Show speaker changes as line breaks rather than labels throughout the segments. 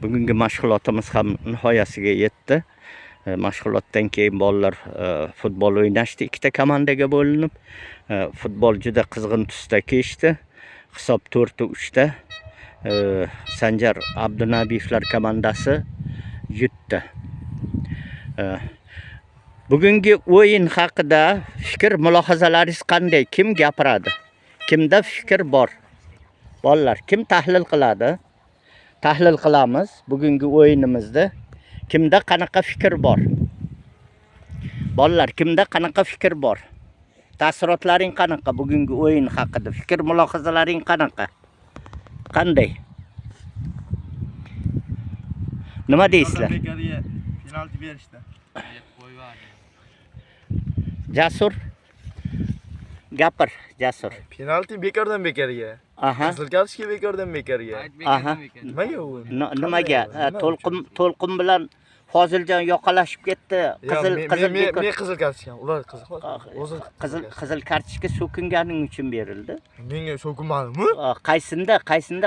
Bugungi mashg'ulotimiz ham nihoyasiga yetdi. Mashg'ulotdan keyin bolalar futbol o'ynashdi, ikkita komandaga bo'linib. Futbol juda qizg'in tusda kechdi. Hisob 4-3 da Sanjar Abdunabiyevlar komandasi yutdi. Bugungi o'yin haqida fikr mulohazalaringiz qanday? Kim gapiradi? Kimda fikr bor? Bolalar, kim tahlil qiladi? Tahlil qilamiz bugungi o'yinimizda. Kimda qanaqa fikr bor? Bolalar, kimda qanaqa fikr bor? Taassurotlaring qanaqa bugungi o'yin haqida? Fikr mulohazalaring qanaqa? Qanday? Nima deysizlar?
Penalti berishdi.
Jasur, gapir, Jasur.
Penalti bekordan bekorga.
Aha.
Qizil kartochka bekordan bekorga.
Aha.
Nimaga u?
Nimaga? To'lqin bilan Foziljon yoqalashib ketdi. Qizil
men qizil kartochka. Ular qizil. O'zi
qizil kartochka so'kinganing uchun berildi.
Menga so'kinmadimmi?
Qaysinda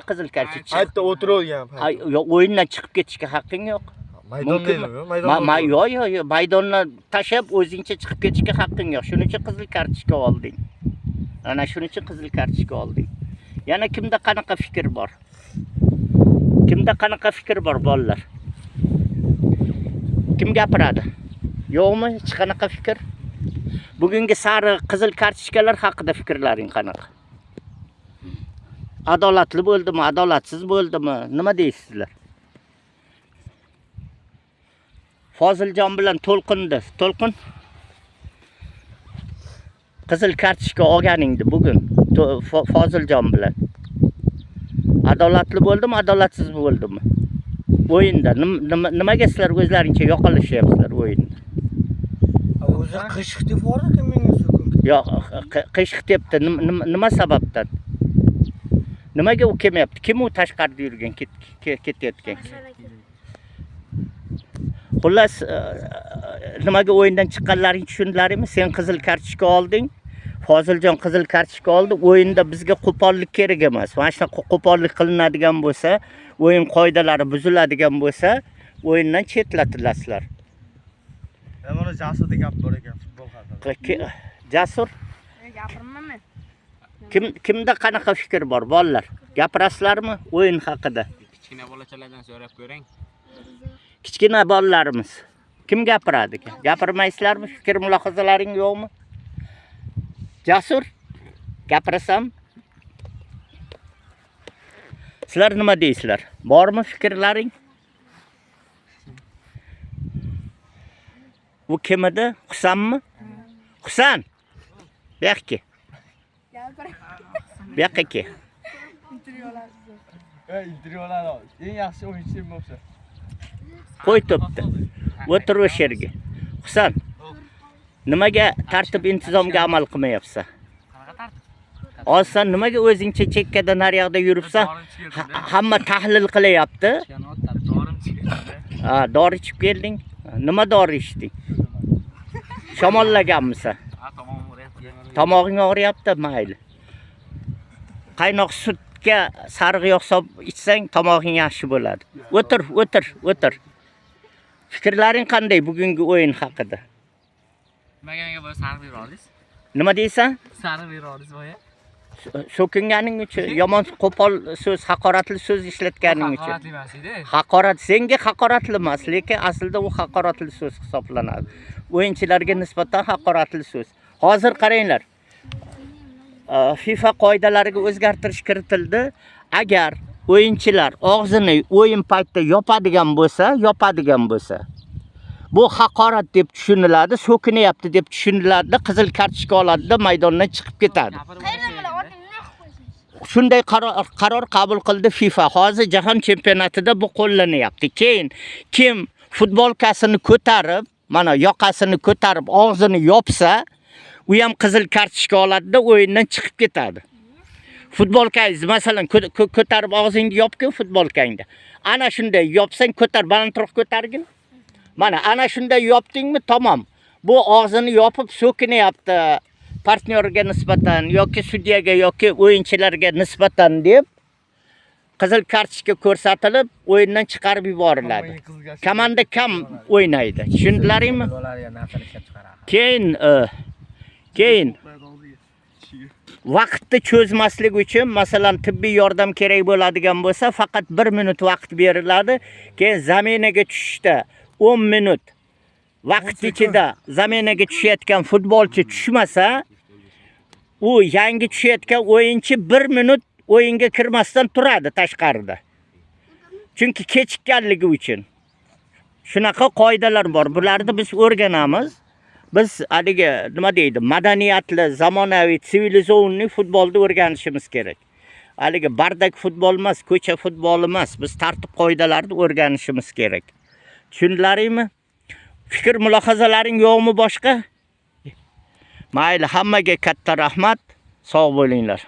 qizil kartochka?
Aytda o'tirgan.
Yo'q, o'yindan chiqib ketishga haqqing yo'q.
Maydonda.
Yo'q, maydonni tashlab o'zingcha chiqib ketishga haqqing yo'q. Shuning uchun qizil kartochka olding. Ana shuning uchun qizil kartochka olding. Yana kimda qanaqa fikr bor? Kimda qanaqa fikr bor bolalar? Kim gapiradi? Yo'qmi hech qanaqa fikr? Bugungi sariq, qizil kartochkalar haqida fikrlaring qanaqa? Adolatli bo'ldimi, adolatsiz bo'ldimi? Nima deysizlar? Foziljon bilan To'lqinda. To'lqin, qizil kartochka olganingdi bugun Foziljon bilan. Adolatli bo'ldimi, adolatsiz bo'ldimi? O'yinda nimaga sizlar o'zlaringcha yoqalishyapsizlar o'yinda?
O'zi qishiq deb yubordi menga so'kin.
Yo'q, qishiq debdi. Nima sababdan? Nimaga u kelmayapti? Kim u tashqarida yurgan, ketayotgan? Xullas, nimaga o'yindan chiqqanlaringni tushundilaringmi? Sen qizil kartochka olding, Foziljon qizil kartochka oldi. O'yinda bizga qo'pollik kerak emas. Mana shunaqa qo'pollik qilinadigan bo'lsa, o'yin qoidalari buziladigan bo'lsa, o'yindan chetlatilasizlar.
Mana Jasurda gap bor ekan futbol haqida.
Jasur?
Gapirmayman men.
Kimda qanaqa fikr bor bolalar? Gapirasizlarmi o'yin haqida?
Kichkina bolachalardan so'rab ko'ring.
Kichkina bolalarimiz kim gapiradi? Gapirmaysizlarmi? Fikr mulohazalaring yo'qmi? Jasur, gapirasan? Sizlar nima deysizlar? Bormi fikrlaring? Bu kim edi? Husanmi? Husan! Bu yoqqa. Bu yoqqa kel.
Intervyu oladi. Eng yaxshi o'yinchi kim bo'lsa.
Qo'y to'pni. O'tir o'sha yerga. Husan, nimaga tartib intizomga amal qilmayapsan? Hozir sen nimaga o'zingcha chekkada naryoqda yuribsan? Hamma tahlil qilyapti. Ha, dori ichib kelding. Nima dori ichding? Shamollaganmisan? Tomog'ing og'riyapti, mayli. Qaynoq sutga sariq yog' solib ichsang, tomog'ing yaxshi bo'ladi. O'tir, o'tir, o'tir. Fikrlaring qanday bugungi o'yin haqida?
Nimaga menga boya sariq bera oldingiz?
Nima deysan?
Sariq bera oldingiz boya.
So'kinganing uchun, yomon qo'pol so'z, haqoratli so'z ishlatganing uchun.
Haqoratli emas edi.
Haqorat senga haqoratli emas, lekin aslida u haqoratli so'z hisoblanadi. O'yinchilarga nisbatan haqoratli so'z. Hozir qaranglar. FIFA qoidalariga o'zgartirish kiritildi. Agar o'yinchilar og'zini o'yin paytida yopadigan bo'lsa, bu haqorat deb tushuniladi, so'kinyapti deb tushuniladi, qizil kartochka oladida maydondan chiqib ketadi. Shunday qaror qabul qildi FIFA. Hozir jahon chempionatida bu qo'llanyapti. Keyin kim futbolkasini ko'tarib, mana yoqasini ko'tarib og'zini yopsa, u ham qizil kartochka oladida o'yindan chiqib ketadi. Futbolkangizni masalan ko'tarib og'zingni yopgin futbolkangda. Ana shunday yopsang, ko'tar, balandroq ko'targin. Mana ana shunday yopdingmi, tamom. Bu og'zini yopib so'kinyapti partnyorga nisbatan yoki sudyaga yoki o'yinchilarga nisbatan deb Qizil kartochka ko'rsatilib, o'yindan chiqarib yuboriladi. Komanda kam o'ynaydi. Tushundilaringmi?
Ular narsani ishlab chiqaradi.
Keyin vaqtni cho'zmaslik uchun, masalan, tibbiy yordam kerak bo'ladigan bo'lsa, faqat 1 minut vaqt beriladi. Keyin заменаga tushishda 10 minut vaqt ichida заменаga tushayotgan futbolchi tushmasa, u yangi tushayotgan o'yinchi 1 minut o'yinga kirmasdan turadi tashqarida. Chunki kechikkanligi uchun. Shunaqa qoidalar bor. Bularni biz o'rganamiz. Biz haligi nima deydi, madaniyatli, zamonaviy, цивилизованный futbolni o'rganishimiz kerak. Haligi бардак futbol emas, ko'cha futboli emas. Biz tartib qoidalarni o'rganishimiz kerak. Tushundilaringmi? Fikr mulohazalaring yo'qmi boshqa? Mayli, hammaga katta rahmat. Sog' bo'linglar.